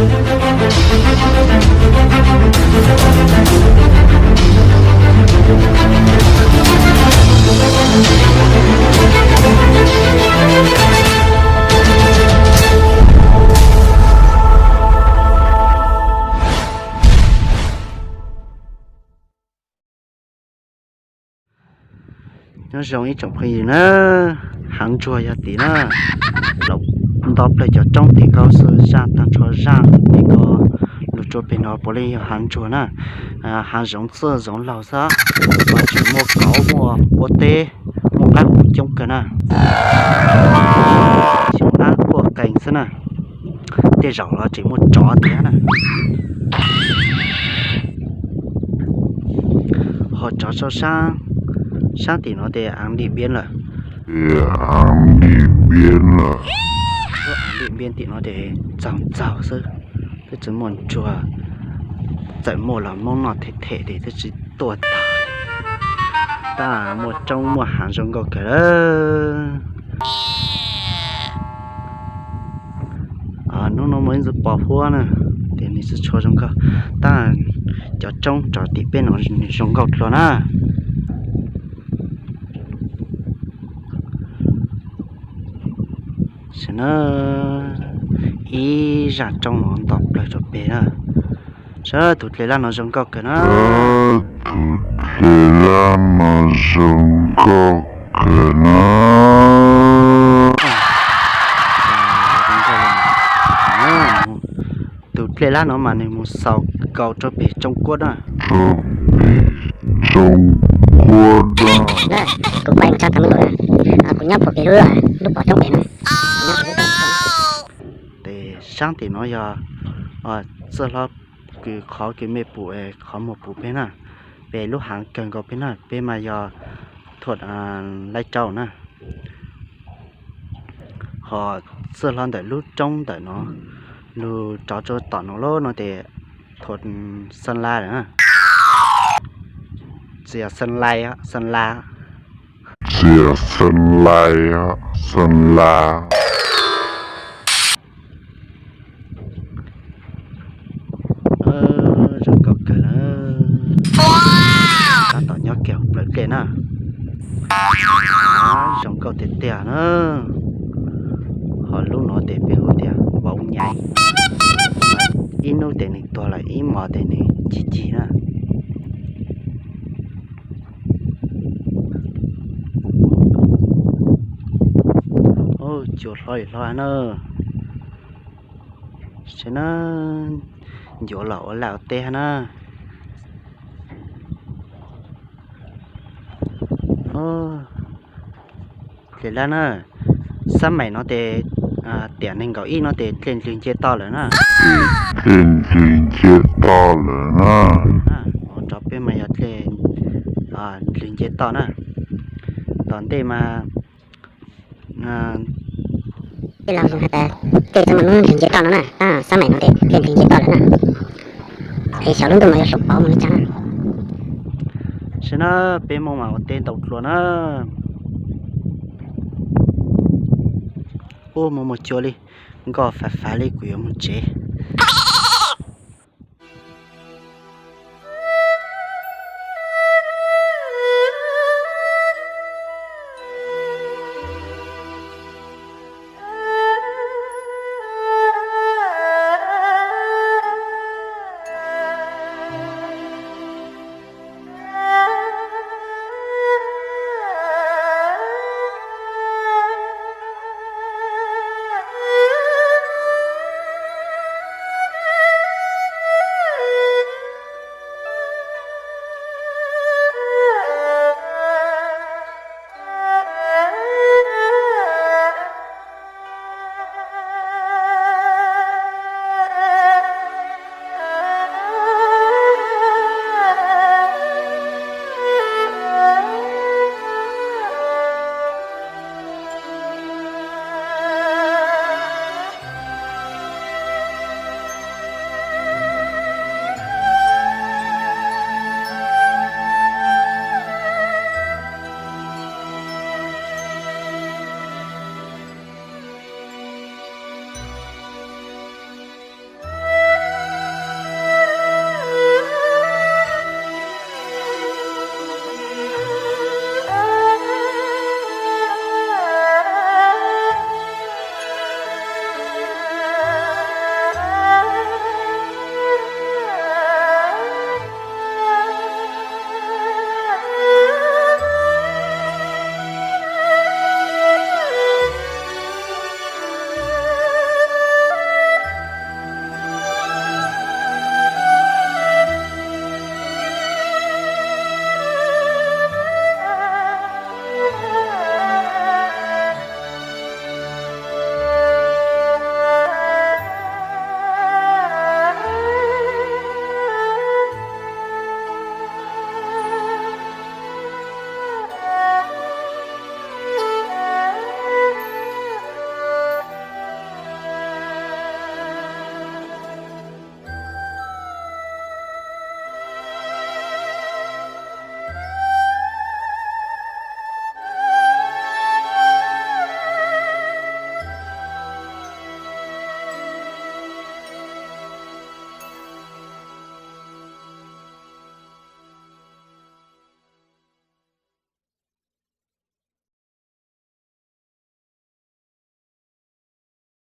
Nyob zoo ib tsoom phooj ywg na, hav ntsuag yog tim na, los nto plaws cov roob tim ko xwb, zaj tag nrho zaj tim ko, lug rua peg no puav leej yog hav ntsuag na. Hav zoov txwj zoov laug xwb, mas tseem muaj kauv muaj npua teb, muaj qab qus coob kawg na. Xyoob ab quaj qees xwb na, tej zaum los tseem muaj tsov thiab na. Ho rov rau sab, sab tim no tes aav Dim Npiab lawm. Aav Dim Npiab lawm. Lub aav Dim Npiab tim no tes txaug txaug xwb, twb tsis muaj ntsuag, txawm muaj los Hmoob noj them them tes twb tsis tuaj tag. Tab muaj roob muaj hav zoo nkauj kawg lawm. Hnub no muaj ib ntxwg pos huab na, tes nws tsis tshua zoo nkauj. Tab cov roob rov tim peb no nws zoo nkauj dlua na. Sim na, ib zaj roob no nto plaws rau peg na. Saib tus dlej laj no zoo nkauj kawg na. Tus dlej laj no zoo nkauj kawg na. Tus dlej laj no mas nws mus xaus nkaus rau peg Tsoo Kuab na. Rau peg Tsoo Kuab na. Kuv pais mus tshaj tag mus lawm, kuv nyob puag pem lub, lub pov roob pem no. Tes sab tim no yog txwj hlob kws qhov kws mej pum, qhov muag pum peb na, pem lub haav kawg nkaus peb na, peb mas yog thuam laib rau na. Ho txwj hlob ntawm lub roob ntawm no, lug rov rau tom no lawm no tes thuam Xeeb Laj lawm na. Tsis yog Xeeb Laj, Xeeb Laj. Tsis yog Xeeb Laj, Xeeb Laj. Zoo nkauj kawg na. Tab tom nyob kiag hauv plawv dlej na. Zoo nkauj tiag tiag na. Ho lub no tes peb hu tias vauv nyaiv. Ib hnub tes nws tuag lawm, ib hmos tes nws cig cig na. Cua hlob li hlob na. Saib na, ncuav los ua laj ua teb na. Dlej laj na, xab maim no tes tiam nees nkaum ib no tes dlej ndlwg nce toj lawm na. Dlej ndlwg nce toj lawm na. Rov peb mas yog dlej ndlwg nce toj na. Tom ntej mas tej laug hais tias tej txhob muaj lub ndlwg nce toj no na, xab maim no tes dlej ndlwg nce toj lawm na. Es xyov lub ntuj no yuav sau pauv mus li cas na. Saib na, peb Hmoob mas ua teb ntau dlua na. Ub, muaj muaj cua li, nkoj fav fav li, kuv yuav mus tsev.